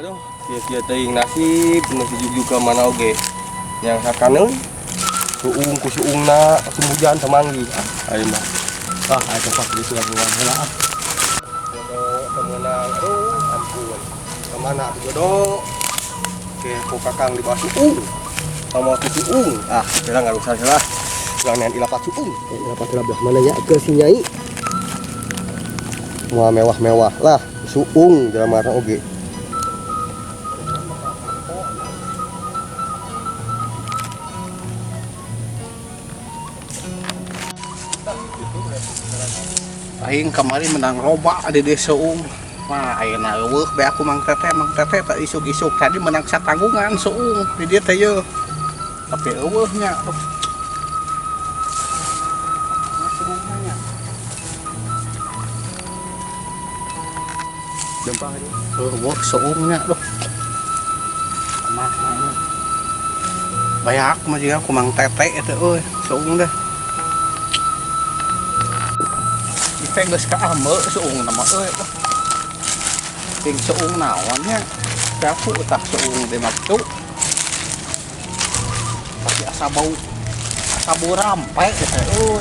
Aduh, kieu-kieu teuing nasib nu si Juju ka mana oge. Yang sakaneun suung ku suungna asup hujan samanggih. Ah, ayeuna mah. Ah, aya tempat gitu lamungan heula ah. Jodoh temenang, aduh, ampun. Kemana atuh jodoh? Oke, ku kakang di bawah suung. Sama ku suung. Ah, kira nggak usah lah. Urang nean ilapat suung. Ilapat heula belah mana nya ke si Nyai. Wah, mewah-mewah lah suung jelema oge. Aing kemarin menang roba di desa Suung. Wah, ayeuna eueuh be aku Mang Tete tak isuk-isuk tadi menang satanggungan Suung di dieu teh yeuh. Tapi eueuh nya. Suungnya. Lempang aja. Eueuh suungnya duh. Mah. Bayak mah jiga ku Mang Tete eta euy, suung deh. Teh geus kaambe suung nama euy. Ting suung naon nya? Aku tah suung teh mah kitu. Tapi asa bau rampe teh euy.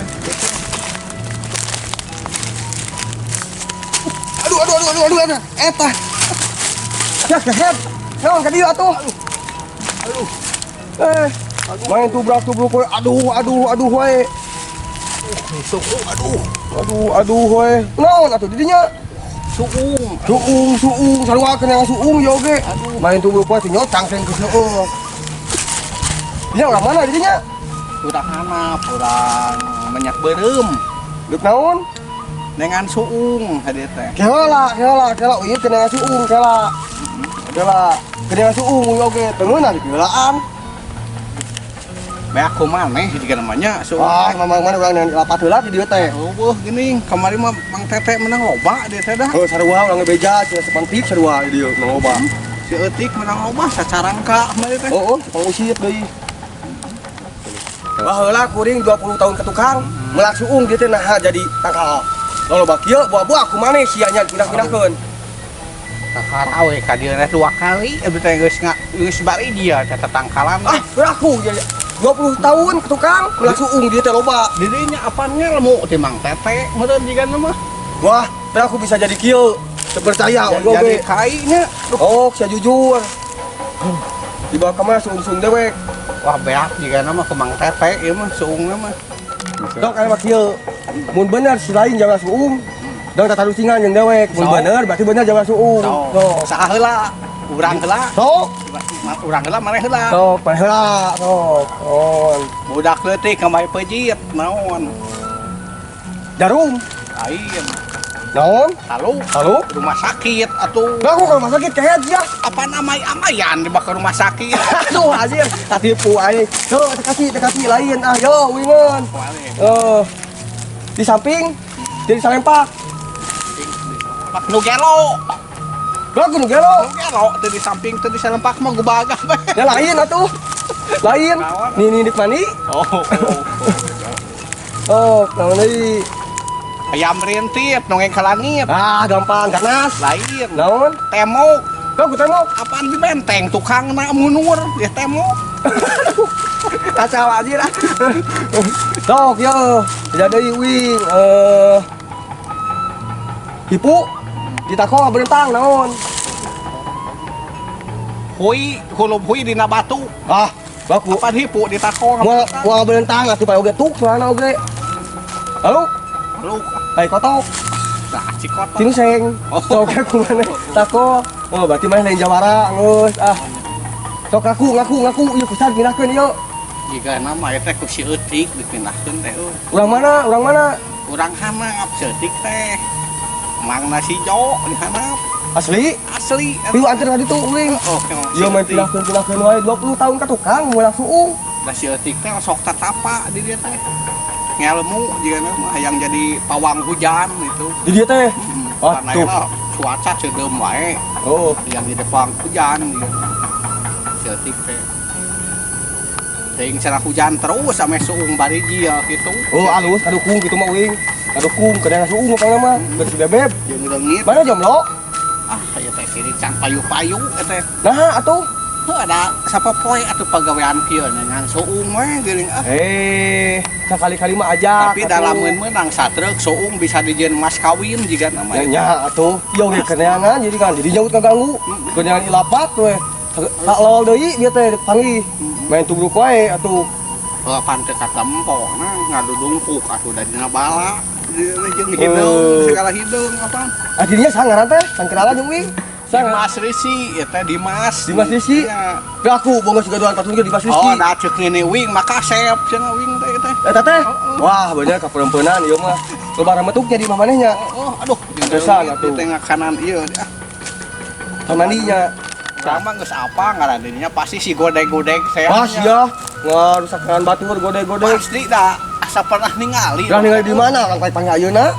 Aduh aduh aduh aduh aduh aduh. Eta. Ya, kehet. Naon ka dieu atuh? Aduh. Main tubrak-tubruk we. Aduh aduh aduh we. Suung aduh. Aduh aduh we. Naon atuh di dinya? Suung. Suung suung sarua yang suung ya oge. Main tubruk we teh nyocang teh ke seueur. Dinya urang mana di dinya? Urang hanap, urang minyak beureum. Deuk naon? Nengan suung hadieu teh. Kela kela kela ieu teh nengan suung kela. Kela, nengan suung ieu oge teu ngeunah dipeulaan. Bae aku maneh jiga namanya suung. Wah, mamang mana urang nengan lapat heula di dieu teh. Eueuh geuning, kamari mah Mang Tete menang loba dieu teh dah. Heuh sarua urang beja cenah sepentik sarua di dieu menang loba. Si eutik menang loba sacarangka kamari teh. Oh, pangusit deui. Baheula kuring 20 tahun ke tukang, melak suung dieu teh naha jadi tangkal. Loba kieu buah-buah aku maneh sia nya dipindah-pindahkeun. Kakara we ka dieu teh 2 kali abdi teh geus bari dia teh tatangkalan. Ah, beraku jadi 20 tahun ke tukang, melak suung dieu teh loba. Dirinya apaan ngelmu ti Mang Tete meureun jiga mah. Wah, teh aku bisa jadi kieu. Teu percaya jadi kai nya. Oh, sia jujur. Dibawa ka mana suung-suung dewek. Wah, beak jiga mah ke Mang Tete ieu mah suungna mah. Dok, aya mah kieu. Mun bener si lain jawa suung, dong tatarucingan jeung dewek. Mun bener berarti bener jawa suung. Sok. Saha heula? Urang heula. Sok. Urang heula maneh heula. Sok, maneh heula. Sok. On. Budak leutik kamari peujeut naon? Jarum. Lain. Naon? Halu. Halu? Rumah sakit atuh. Lah aku ke rumah sakit kehet sia. Apaan amai-amayan dibawa ke rumah sakit? Aduh anjir, katipu aing. Yo, tekasi lain ah yo wingon. Oh. Di samping jadi salempak. Pak nu gelo. Lah nu gelo. Nu gelo teu di samping teu di salempak mah gubagah bae. Ya lain atuh. Lain. Nih nih mandi. Oh. Oh, naon deui? Ayam rintip nongeng ka langit. Ah, gampang ganas. Lain. Naon? Temok. Kok ku temok? Apaan di benteng tukangna mundur dia temok. Kacau anjir ah. Sok yo, jadi wing hipu ditako berentang naon? Hui, hulup hui dina batu. Ah, baku. Apaan hipu ditako? Moal moal berentang atuh pae oge tuk soalna oge. Halo? Halo. Ai kotok. Nah, si kotok. Sini seng. Oh. Sok aku mana? Tako. Oh, berarti mah lain jawara geus ah. Sok ngaku ieu kusaha pindahkeun ieu. Jika nama eta ku si eutik dipindahkeun teh euy. Urang mana? Urang mana? Urang hanap seutik teh. Mang nasi jo di hanap. Asli? Asli. Piu anter tadi tuh uing. Oh, ieu main pindahkeun wae 20 tahun ka tukang moal suung. Da si eutik teh sok tatapa di dieu teh. Ngelmu jika mah hayang jadi pawang hujan gitu. Di dieu teh. Oh, karena cuaca ceudeum wae. Oh, yang jadi pawang hujan gitu. Si eutik teh. Teuing cara hujan terus sampai suung bariji ya gitu. Oh, alus kadukung gitu mah uing. Kadukung kadang suung apa mah. Geus bebeb. Jeung leungit. Mana jomblo? Ah, ieu teh sirik can payu-payu eta. Nah, atuh. Heuh, ada sapopoe atuh pagawean kieu ngan suung we geuning ah. Eh, sakali-kali mah ajak. Tapi dalam menang satrek suung bisa dijieun mas kawin jiga nama. Ya nya atuh. Ieu ge keneangan jadi kan jadi jauh kaganggu. Keneangan ilapat we. Tak lol deui dia teh panggih. Main tubruk wae atuh. Oh, pan teu katempo nah ngadudungkuk atuh da dina bala. Jeung hideung segala hideung apaan. Ah dirinya sang ngaran teh, sang kenalan jeung uing. Sang Dimas Risi, eta Dimas. Dimas Risi. Iya. Teu aku boga siga doan patung ge Dimas Risi. Oh, da ceuk ngene wing maka sep cenah wing teh teh. Eta teh. Wah, bener ka perempuanan ieu mah. Loba rametuknya di imah manehnya. Oh, aduh, Tesan atuh. di tengah kanan ieu ah. Kamandinya. Urang mah geus apa ngaran dirinya pasti si godeg-godeg saya. Wah, sia. Ngarusakan batur godeg-godeg. Pasti da asa pernah ningali. Lah ningali di mana? Lang panggil ayeuna.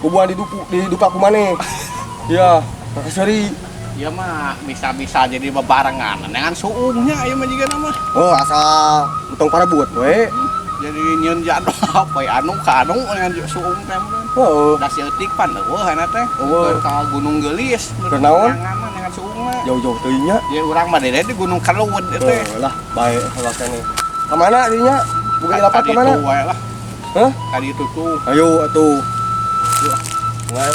Kubuan di dupu di duka ku maneh. Ya, makasih. Ieu mah bisa-bisa jadi bebarengan dengan suungnya ieu mah jiga nama. Oh, asal utong parebut we. Jadi nyieun jadwal poe anu ka anu dengan suung teh mah. Heeh. Da seutik pan eueuh ana teh. Eueuh. Ka Gunung Geulis. Keur naon? Dengan suung mah. Jauh-jauh teuing nya. Ya urang mah dede di Gunung Kelud ieu teh. Heuh lah, bae heula keneh. Ka mana dirinya? Buka ilapat ka mana? Ka ditu wae lah. Hah? Ka ditu tuh. Ayo atuh. Wae.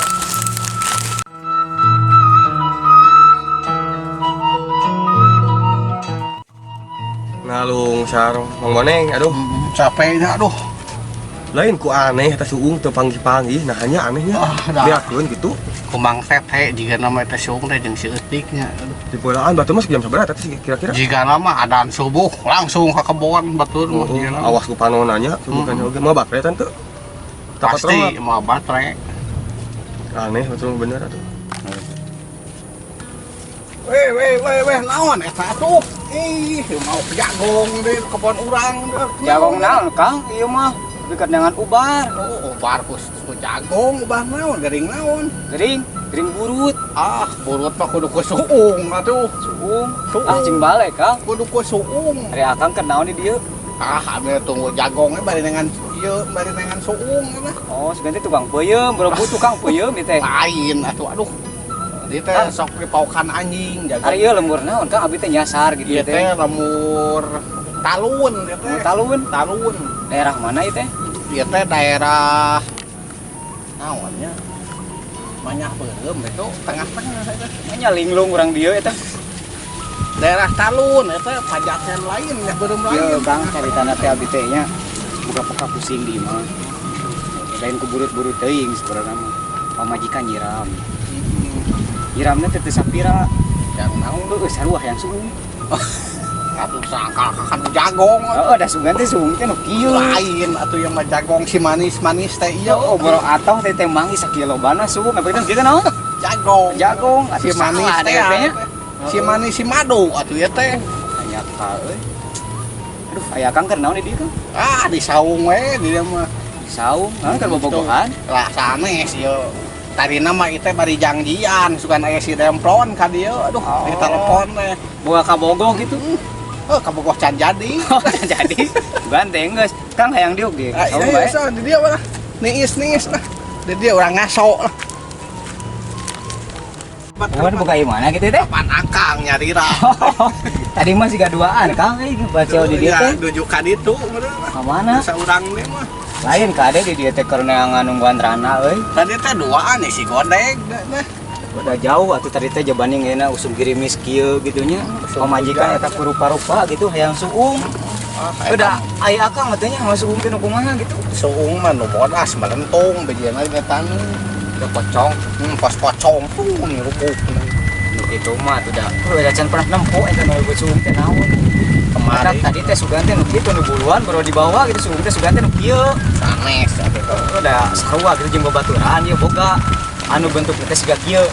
Ngalung sar Mang Boneng, aduh. Capeknya aduh. Lain ku aneh eta suung teu panggih-panggih, nah hanya anehnya. Ah, dah. Beakeun gitu. Kumang tete jiga nama teh suung teh jeung si eutiknya. Aduh. Di bolaan batu mah jam sabaraha teh kira-kira? Jiga nama adan subuh langsung ke kebon batur mah Oh, jiga nama. awas ku panonanya, subuh kan oge mau baterai tante. Pasti mau baterai. Aneh betul bener atuh. Weh weh weh weh naon eta atuh? Ih, mau jagong di kebon urang. Jagong naon Kang? Ieu mah dekat dengan ubar. Oh, ubar ku jagong, ubar naon, gering naon. Gering, gering burut. Ah, burut mah kudu ku suung atuh. Suung. Suung. Ah, cing balik Kang. Kudu ku suung. Ari akang keur naon di dieu? Ah, abdi tunggu jagongnya bari dengan ieu, bari dengan suung eta. Oh, sebenarnya tukang peuyeum, berebut tukang peuyeum ieu teh. Lain atuh, aduh. Ieu teh sok dipaukan anjing jagong. Ari ieu lembur naon Kang? Abdi teh nyasar gitu Ieu teh. teh lembur talun ieu teh. Talun. Talun. Daerah mana ieu teh? Ieu teh daerah naonnya? Banyak beureum itu tengah-tengah eta. Nya linglung urang dieu eta. Daerah Talun eta pajakan lain ya beureum lain. Ieu Kang caritana teh abdi teh nya buka peka pusing di imah. Lain ku burut-burut teuing sebenarnya mah. Pamajikan nyiram. Nyiramna teh teu sapira. Yang naon heueuh sarua hayang suung. Atuh sangka kan jagong. Heeh, da sugan teh suung teh nu kieu. Lain atuh yang mah jagong si manis-manis teh ieu. Oh, boro atoh teh teh manggih sakilo lobana suung apa itu kieu naon? Jagong. Jagong Si manis teh nya. Si manis si madu atuh ieu teh. Aya ka euy. Aduh, aya Kang keur naon di dieu Kang? Ah, di saung we di dieu mah. Di saung, heuh keur bobogohan. Lah sanes ieu. Tadina mah ieu teh bari jangjian sugan aya si demplon ka dieu. Aduh, Oh. di telepon teh. Boga kabogoh gitu. Oh, kabogoh can jadi. Oh, can jadi. Ganteng geus. Kang hayang diuk ge. Ah, Saung iya, bae. so, di dieu lah. Niis-niis lah. Di dieu urang ngaso lah. Bukan buka mana gitu teh? Pan akang nyarira. Tadi mah siga duaan Kang euy baca di dieu teh. Dujukan itu bener. Ka mana? Saurang deui mah. Lain kade di dieu teh keur nungguan rana euy. Tadi teh duaan nih si godeg teh. Udah jauh atuh tadi teh jabaning euna usum girimis kieu gitu nya. Pamajikan eta kurupa-rupa gitu hayang suung. Udah aya akang mah teh nya suung teh nu kumaha gitu. Suung mah nu bodas melentung bejeuna ge tanu. Udah pocong. Pas pocong tuh nirukuk. Nu kitu mah atuh da. Udah can pernah nempo eta nu suung teh naon. Kemarin tadi teh sugan teh nu kitu nu buluan baru dibawa gitu suung teh sugan teh nu kieu. Sanes atuh. Udah sarua gitu jeung babaturan ieu boga anu bentuk teh siga kieu.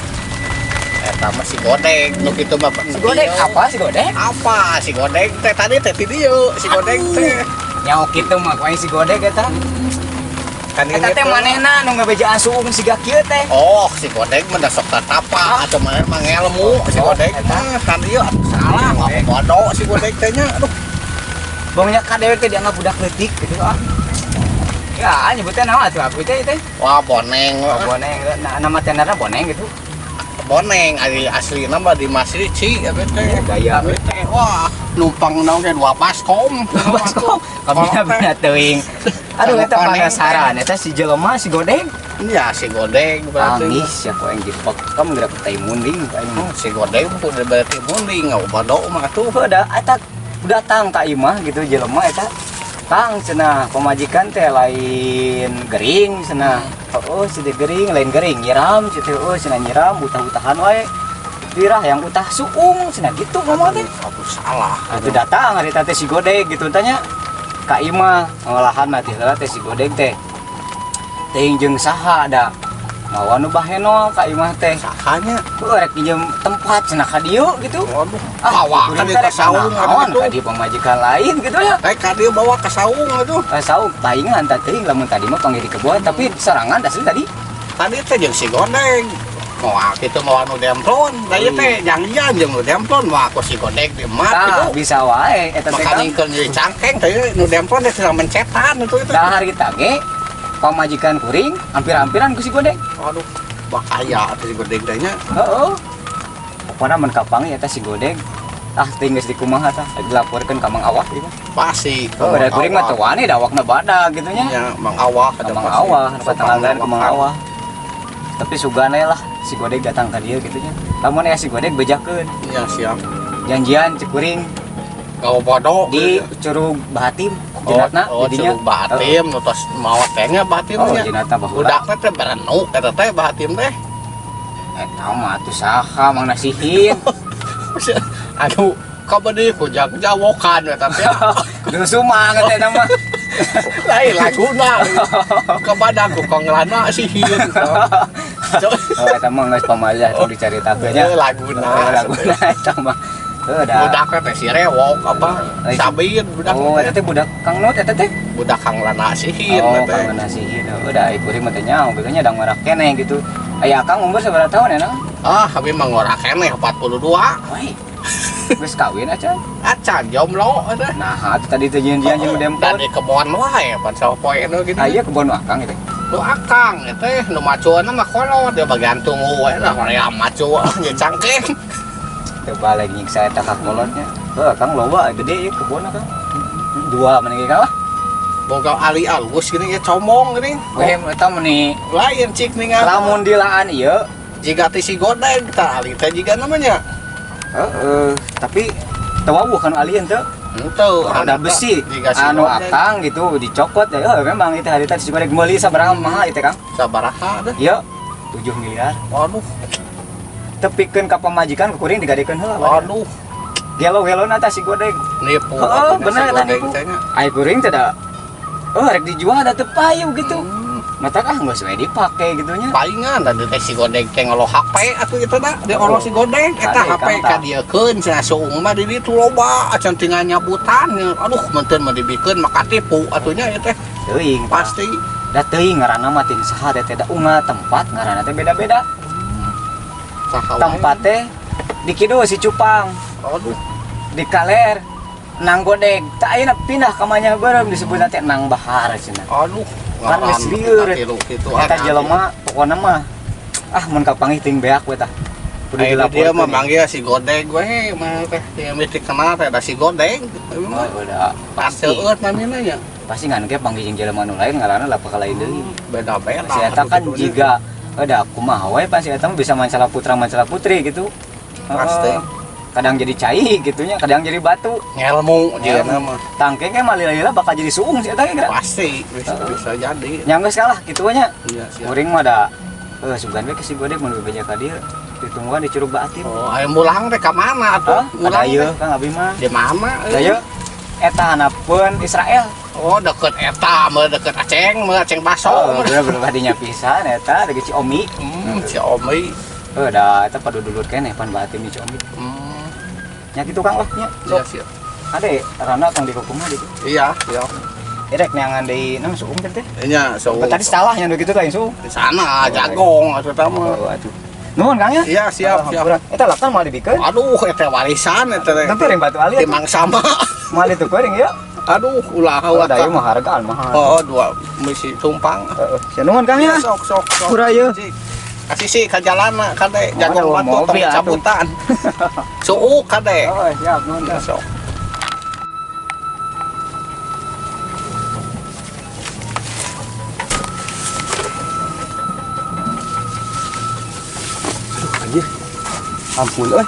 Eta mah si godeg nu kitu mah. Si godeg apa si godeg? Apa si godeg teh tadi teh ti dieu si godeg teh. Nyaho kitu mah ku aing si godeg eta. Kan Eta teh manehna nu ngabejaan suung siga kieu teh. Oh, si godeg mah da sok tatapa atuh manehna mah ngelmu si godeg mah kan ieu atuh salah apa bodoh si godeg teh nya aduh. Bongnya ka dewek teh dianggap budak leutik gitu ah. Ya, nyebutnya naon atuh aku teh teh. Wah, boneng. Oh, boneng. Nah, nama tenarna boneng gitu. Boneng ari aslina mah di Mas Rici abi teh. Gaya. Abi teh wah numpang naon ge dua baskom. Baskom. Kabina-bina teuing. Aduh, eta penasaran eta si jelema si Godeg. Ya si Godeg berarti. Tangis ya kok yang dipekem geura tai munding aing. Si Godeg udah berarti munding ngobado mah atuh. Udah eta datang ka imah gitu jelema eta. Kang cenah pamajikan teh lain gering cenah. Oh, si teh gering lain gering nyiram si teh, oh cenah nyiram utah-utahan wae. Pirah yang utah suung cenah gitu ngomong teh. Aku salah. Atuh datang hari teh si Godeg gitu tanya ka imah ngolahan mah teh heula teh si Godeg teh. Teuing jeung saha da mawa nu bahenol ka imah teh. Sahanya. Tuh rek pinjem tempat cenah ka dieu gitu. Waduh, bawa kuring kan teh ka rek saung naon atuh. ka dieu pamajikan lain gitu ya. Rek ka dieu bawa ka saung atuh. Saung paingan tah teuing lamun tadi mah panggil di kebun tapi serangan asli tadi. Tadi teh jeung si Godeg. Moal kitu mawa nu demplon. Da ieu teh janjian jeung nu demplon wah ku si Godeg di emat Tah gitu. bisa wae eta teh Makanya Kang. keur jadi cangkeng teh nu demplon teh sedang mencetan itu itu. Dah hari ge pamajikan kuring hampir-hampiran ku si Godeg. Aduh, bahaya atuh si Godeg teh nya. Heeh. Pokona mun kapanggih eta si Godeg. Ah teuing geus dikumaha tah dilaporkeun ka Mang Awah ieu mah. Pasti. Oh, da kuring mah teu wani da awakna badag gitu nya. Ya, Mang Awah Ka Mang Awah, nu patanggalan ka Mang Awah. Tapi sugane lah si Godeg datang ka dieu gitu nya. Lamun aya si Godeg bejakeun. Iya, siap. Janjian cek kuring Gak bodoh di Curug Bahatim jenatna oh, di dinya. Curug Bahatim nu tos mawa teh nya Bahatim Oh, nya. jenatna baheula. Budakna teh berenuk eta teh Bahatim teh. Eta mah atuh saha Mang Nasihin. Aduh, kabeh ku jawokan eta teh. Duh sumanget eta mah. Lain laguna. Kepada ku konglana sihin. Oh, eta mah geus pamalah tong dicaritakeun nya. Laguna. Oh, laguna eta mah. Heuh da. Budakna teh si rewok apa? Sabin budak. Oh, eta teh budak Kang Nut eta teh. Budak Kang Lana sihin Oh, teh. Kang Nasihin. Udah kuring mah teh nyaho gitu nya dang marak keneh gitu. Aya Akang umur sabaraha tahun ya, Nang? Ah, abi mah ngora keneh 42. Woi. Geus kawin aja. Acan jomblo eta. Nah, atuh tadi teh janjian jeung Dan dempot. di kebon wae pan sapoe nu gitu. Ah, iya kebon Akang gitu. Nu akang teh nu macuana mah kolot dia bagian tunggu we lah hoream macu nya cangkeng. Teu balik nyiksa eta ka kolotnya. Heuh, Akang loba gede ieu kebon Akang. Dua mending Kang lah. Boga ali alus gini ya comong gini. Weh, eta meni Lain cik ningal. lamun dilaan ieu. Jiga teh si Godeg tah ali teh jiga namanya. Heeh, tapi teu wawuh kan alien teu. Henteu, Roda besi jiga si anu Godeg. Akang gitu dicokot ya. Oh, memang itu hari tadi si Godeg meuli sabaraha mahal itu Kang. Sabaraha deh. Ieu 7 miliar. Waduh, Tepikeun ka pamajikan ku kuring digadekeun heula. waduh. Gelo-gelona tah si Godeg. Nipu. Heeh, atuh bener si eta Godeg nipu. teh nya. Ai kuring teh da oh rek dijual da teu payu gitu. Mata ah geus we dipake gitu nya. Palingan tadi teh si Godeg teh ngolo HP atuh itu da, di olo si Godeg eta Kade, HP Kang, ka dieukeun cenah suung mah di ditu loba acan tinggal nyabutan. Aduh, meuntun mah dibikeun maka tipu atuh nya ieu teh. Teuing Pasti. Da teuing ngaranna mah tin saha teh da unga tempat ngaranna teh beda-beda. Saha wae. Tempat teh di kidul si Cupang, Aduh, di kaler Nang Godeg. Tak ayeuna pindah ka Manyah Beureum disebutna teh Nang Bahar cenah. Aduh. Kan geus lieur. Kitu Eta jelema pokona mah ah mun kapanggih ting beak we tah. Kudu Ayeuna dia mah dilaporkeun. manggil si Godeg we mah teh yang mitik kenal teh da si Godeg. Oh, udah pasti. Seueur namina nya. Pasti ngan ge panggih jeung jelema nu lain ngaranna lah bakal lain deui. Beda-beda. Si eta kan jiga udah kumaha we pasti eta mah bisa mancala putra mancala putri gitu. Pasti. Heeh. Kadang jadi cai gitu nya, kadang jadi batu. Ngelmu jiga Ngelmu. mah. Tangke ge mah lila-lila bakal jadi suung si eta ge geura. Pasti bisa, bisa jadi. Nya geus kalah kitu we nya. Iya, siap. Kuring mah da sugan we ke si Godeg mun bebeja ka dieu ditungguan di Curug Baatim. Oh, ayo mulang teh ka mana atuh? Hah? Mulang Ada ieu teh. Kang abi mah. Di mana? Da ieu eta hanapeun Israel. Oh, deket eta, mah deket Aceng, mah Aceng baso. Oh, bener bener badinya pisan eta lagi Ci Omi. Si Omi. Heuh da eta padudulur keneh pan Baatim di Ci Omi. Nya kitu Kang lah nya. Iya, Sok siap. ade rana tong dikukumaha ditu. Iya, siap. Erek neangan deui naon suung teh teh. Iya, so. Tadi salah nya nu kitu lain suung. Di sana jagong atuh tah mah. Oh, atuh. Nuhun Kang ya. Iya, siap, siap. Hampura. Eta laksan moal dibikeun. Aduh, eta warisan eta teh. Tapi ring batu ali Di Mangsama. Moal ditukuring ya. Aduh, ulah Oh, ulah. da ieu mah hargaan mahal. Oh, dua misi tumpang. Heeh. Sia nuhun Kang ya. Sok, sok, sok. Pura ieu. Cik. Kasih ka jalan kade jagong Aduh, batu tong mobil atuh. cabutan. Suuk kade. Oh, siap nuhun tah. Sok. Aduh, anjir. Ampun euy.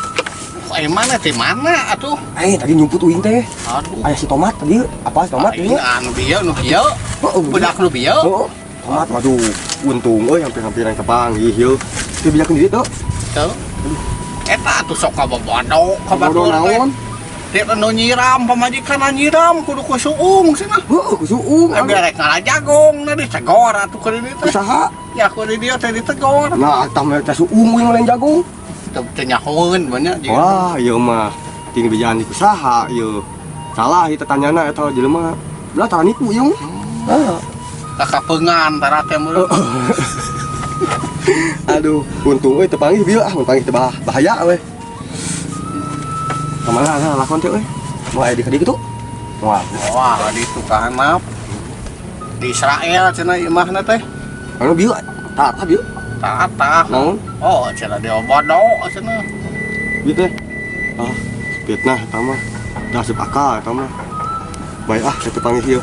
Eh mana di mana atuh? Eh, tadi nyumput uing teh. Aduh. Aya si tomat tadi. Apa si tomat Aing ini? anu bieu nu bieu. Heeh, Budak nu bieu. Heeh. Tomat waduh, untung euy hampir-hampir yang tepanggih ieu. Teu bejakeun diri teu. Tuh. Eta atuh sok kabobodo ka Bodoh batur teh. naon? Dia nu nyiram pamajikan nyiram kudu ku suung cenah. Heeh, ku suung. Eh berek ngalah jagong na ditegor atuh ku di dieu teh. Usaha. Ya ku di dieu teh ditegor. Nah, tah mah teh suung uing lain jagung. Teu teu nyahoeun banyak jeung. Wah, ieu mah ting bejaan di kusaha ieu. Salah ieu tetanyana eta jelema. Belah tara nipu ieu. Ah. Kakapeungan tara teh meureun. Aduh, untung euy teu panggih bieu ah, mun panggih teh bahaya we. Kamana lah lakon teh euy? Mau aya di kadieu kitu? Wah, Wah, di itu kahanap. Di Israel cenah imahna teh. anu bieu tah tah bieu. Tah tah. Naon? Oh, cenah dia bodoh cenah. Bieu teh. Ah, fitnah eta mah. Dah asup akal eta mah. Baik ah, teu panggih ieu.